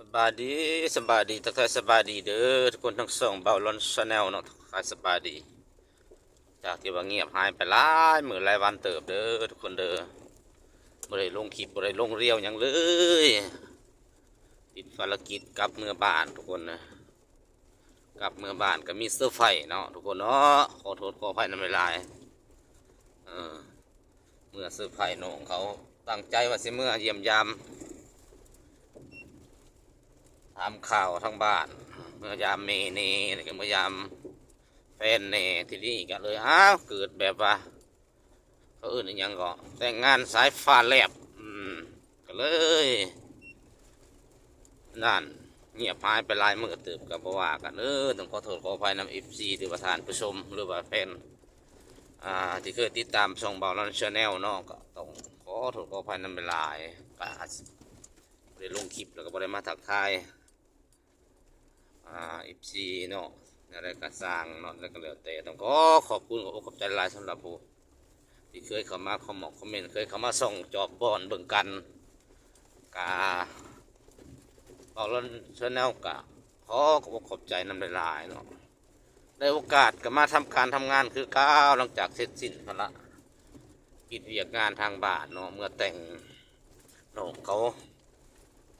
ສະບາຍດີ ສະບາຍດີ ທັກທາຍສະບາຍດີເດີທຸກຄົນ ທາງຊ່ອງເບົາລອນ Channel ເນາະ ທັກທາຍສະບາຍດີ. ຈາກທີ່ວ່າງຽບຫາຍໄປຫຼາຍມື້ຫຼາຍວັນເຕີບເດີທຸກຄົນເດີ ບໍ່ໄດ້ລົງຄລິບ ບໍ່ໄດ້ລົງ Reel ຫຍັງເລີຍ ຕິດພາລະກິດກັບເມືອບ້ານທຸກຄົນນະ. ກັບເມືອບ້ານກໍມີເຊີໄພເນາະທຸກຄົນເນາະ ຂໍໂທດຂໍອະໄພນຳຫຼາຍໆ ເອີ ເມືອເຊີໄພນ້ອງເຂົາ ຕັ້ງໃຈວ່າຊິເມືອຢ້ຽມຢາມ ຖາມຂ່າວທາງບ້ານ ເມືອຢາມແມ່ແດ່ ແລ້ວກໍເມືອຢາມແຟນແດ່ ທີນີ້ກໍເລີຍ ອ້າວ ເກີດແບບວ່າ ເຂົາເອີ້ນອີ່ຫຍັງເກາະ ແຕ່ງງານສາຍຟ້າແລບ ອືມ ກໍເລີຍ ນັ້ນ ງຽບຫາຍໄປຫຼາຍມື້ເຕີບ ກໍບໍ່ວ່າກັນເດີ ຕ້ອງຂໍໂທດຂໍອະໄພນຳ ເອັຟຊີ ຫຼືວ່າທ່ານຜູ້ຊົມ ຫຼືວ່າແຟນ ອ່າ ທີ່ເຄີຍຕິດຕາມຊ່ອງເບົາລອນ Channel ເນາະ ກໍຕ້ອງຂໍໂທດຂໍອະໄພນຳຫຼາຍໆ ກໍອາດຊິບໍ່ໄດ້ລົງຄລິບ ແລ້ວກໍບໍ່ໄດ້ມາທັກທາຍ ອ່າ ເອັຟຊີ ເນາະ ແນວໃດກໍຊ່າງເນາະ ແລ້ວກໍແລ້ວແຕ່ ຕ້ອງຂໍຂອບຄຸນຂອບອົກຂອບໃຈຫຼາຍສຳລັບຜູ້ທີ່ເຄີຍເຂົ້າມາຄອມເມັນ ຄອມເມັນ ເຄີຍເຂົ້າມາສ່ອງຈອບບ່ອນເບິ່ງກັນ ກະ ເບົາລອນ Channel ກະຂໍຂອບອົກຂອບໃຈນຳຫຼາຍໆເນາະ ໄດ້ໂອກາດກໍມາທຳການທຳງານຄືເກົ່າ ຫຼັງຈາກເສັດສິ້ນພາລະກິດວຽກງານທາງບ້ານເນາະ ເມືອແຕ່ງນ້ອງເຂົາ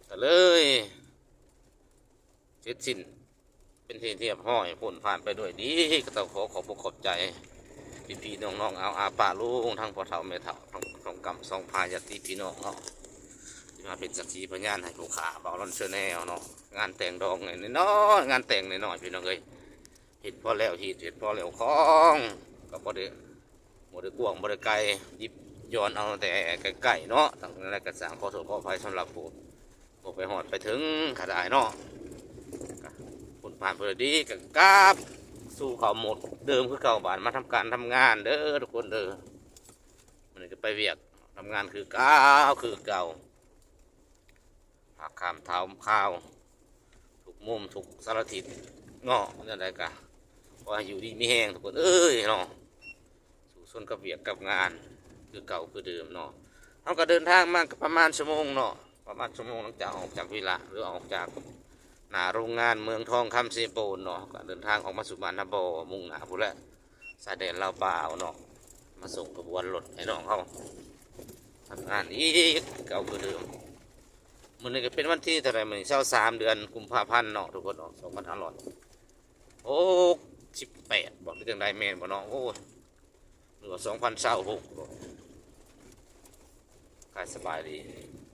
ກໍເລີຍ ເສັດສິ້ນເປັນທີ່ຮຽບຮ້ອຍ ພົ້ນຜ່ານໄປດ້ວຍດີ ກໍຕ້ອງຂໍຂອບອົກຂອບໃຈພີ່ໆນ້ອງໆ ອາວອາປ້າລຸງ ທັງພໍ່ເຖົ້າແມ່ເຖົ້າ ທັງສອງກຳສອງພາຍາດຕິພີ່ນ້ອງເນາະ ທີ່ມາເປັນສັກຂີພະຍານໃຫ້ຜູ້ຂ້າເບົາລອນ Channel ເນາະ. ງານແຕ່ງດອງນ້ອຍໆ ງານແຕ່ງນ້ອຍໆ ພີ່ນ້ອງເອີຍ ເຮັດພໍແລ້ວຮີດ ເຮັດພໍແລ້ວຄອງ ກໍບໍ່ໄດ້ ບໍ່ໄດ້ກວ້າງບໍ່ໄດ້ໄກ ຢິບຍ້ອນເອົາແຕ່ໃກ້ໆເນາະ ທັງນັ້ນແຫຼະ ກໍຕ້ອງຂໍໂທດຂໍອະໄພສຳລັບຜູ້ບໍ່ໄປຮອດໄປເຖິງກໍໄດ້ເນາະ ກໍພົ້ນຜ່ານໄປດ້ວຍດີ ກໍກັບສູ່ເກົ່າໝົດເດີມຄືເກົ່າ ບາດມາທຳການທຳງານເດີທຸກຄົນເດີ ມື້ນີ້ກໍໄປວຽກທຳງານຄືເກົ່າ ຄືເກົ່າ ຫາກຂ້າມຖາມຂ່າວ ທຸກມຸມທຸກສາລະທິດເນາະ ແນວໃດກະຂໍໃຫ້ຢູ່ດີມີແຮງທຸກຄົນເອີຍເນາະ ສູ້ຊົນກັບວຽກກັບງານຄືເກົ່າຄືເດີມເນາະ. ເຮົາກໍເດີນທາງມາກໍປະມານຊົ່ວໂມງເນາະ ປະມານຊົ່ວໂມງ ຫຼັງຈາກອອກຈາກວິລະ ຫຼືອອກຈາກໜ້າໂຮງງານເມືອງທອງຄຳເຊໂປນເນາະ ກໍເດີນທາງອອກມາສູ່ບ້ານນາບໍ່ ມຸ່ງໜ້າພຸ້ນແຫຼະ ຊາຍແດນລາວລາວເນາະ ມາສົ່ງຂະບວນລົດໃຫ້ນ້ອງເຮົາທຳງານອີກເກົ່າຄືເດີມ. ມື້ນີ້ກໍເປັນວັນທີເທົ່າໃດມື້ນີ້ ຊາວສາມ ເດືອນກຸມພາພັນເນາະ ທຸກຄົນເນາະ ສອງພັນຫ້າຮ້ອຍຫົກສິບແປດ ບໍ່ ຫຼືຈັ່ງໃດແມ່ນບໍ່ເນາະ ໂອ້ຍ ຫຼືວ່າສອງພັນຊາວຫົກ ກະສະບາຍດີ